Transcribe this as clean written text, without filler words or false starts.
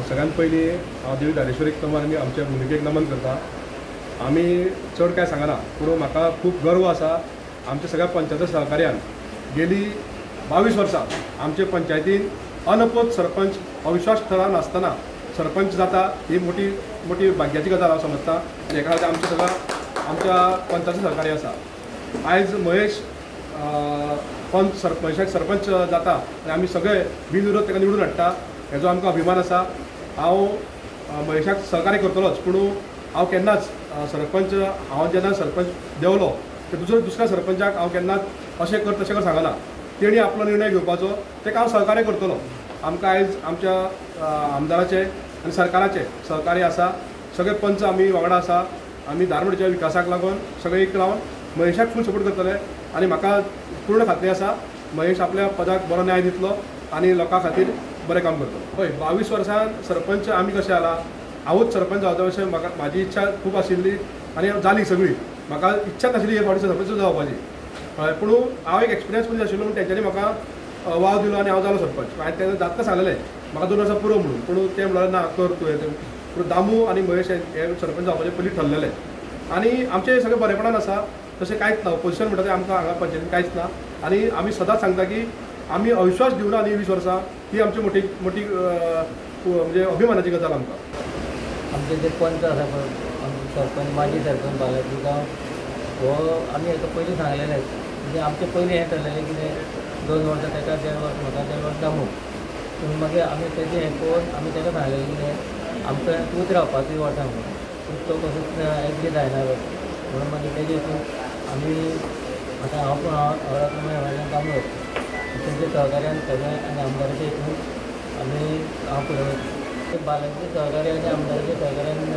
सगळ्यात पयलीं हांव देवी धारेश्वरीक नमन आनी आमच्या भुमिकेक नमन करता. आमी चड कांय सांगना, पूण म्हाका खूब गर्व आसा आमच्या सगळ्या पंचायत सहकार्यान गेली 22 वर्सां आमचे पंचायतीन अनपोज सरपंच अविश्वास ठराव नासतना सरपंच जाता ही मोठी मोठी भाग्याची गजाल हांव समजता. आनी हेका खातीर आमच्या सगळ्या आमच्या पंचायत सहकार्य आसा. आयज महेश पंच सरपंच सरपंच जाता आनी आमी सगळे बिनविरोध ताका निवडून हाडटा हेजो आमकां अभिमान आसा. हांव महेशाक सहकार्य करतलोच, पूण हांव केन्नाच सरपंच हांव जेन्ना सरपंच देंवलो ते दुसऱ्या सरपंचाक हांव केन्नाच अशें कर तशें कर सांगना. तेणी आपलो निर्णय घेवपाचो, ताका हांव सहकार्य करतलो. आमकां आयज आमच्या आमदाराचे आनी सरकाराचे सहकार्य आसा. सगळे पंच आमी वांगडा आसा. आमी धारमोडच्या विकासाक लागून सगळे एक रावन महेशाक फूल सपोर्ट करतले आनी म्हाका पूर्ण खात्री आसा महेश आपल्या पदाक बरो न्याय दितलो आनी लोकां खातीर बरें काम करतलो. हय, 22 वर्सां सरपंच आमी कशें जाला, हांवूच सरपंच जावचो अशें म्हाका म्हाजी इच्छा खूब आशिल्ली आनी जाली सगळी. म्हाका इच्छा नाशिल्ली हे फावटी सरपंच जावपाची, हय, पूण हांव एक एक्सपिरियन्स मनीस आशिल्लो म्हणून तेंच्यांनी म्हाका वाव दिलो आनी हांव जालो सरपंच. हांवें तेन्ना जातना सांगलेलें म्हाका 2 वर्सां पुरो म्हणून, पूण ते म्हणल्यार ना कर तुवें तें. पूण दामू आनी महेश हे सरपंच जावपाचे पयलीं ठरलेले आनी आमचें सगळें बरेपणान आसा. तशें कांयच ना, ओपोजिशन म्हणटा तें आमकां हांगा पंचायतीन कांयच ना. आनी आमी सदांच सांगता की आमी अविश्वास दिवना न्ही 20 वर्सां, ही आमची मोठी मोठी म्हणजे अभिमानाची गजाल आमकां. आमचे जे पंच आसा पळय, आमचे सरपंच, माजी सरपंच बालाजी गांव हो आमी हेका पयलीं सांगलेलें. म्हणजे आमचें पयलीं हें ठरलेलें कितें 2 वर्सां ताका, 1.5 वर्स म्हाका, 1.5 वर्स दामू. पूण मागीर आमी तेजें हें पळोवन आमी ताका सांगलेलें कितें आमकां तूंच रावपाचो वर्सां म्हणून, पूण तो कसोच एग्री जायना म्हणून मागीर तेजे हितून आमी आतां हांव पूण हांव वयल्यान दामू वता. तेंच्या सहकार्यान सगळें आनी आमदाराच्या हितून आमी हांव फुडें वयता. बालाजीच्या सहकार्य आनी आमदाराच्या सहकार्यान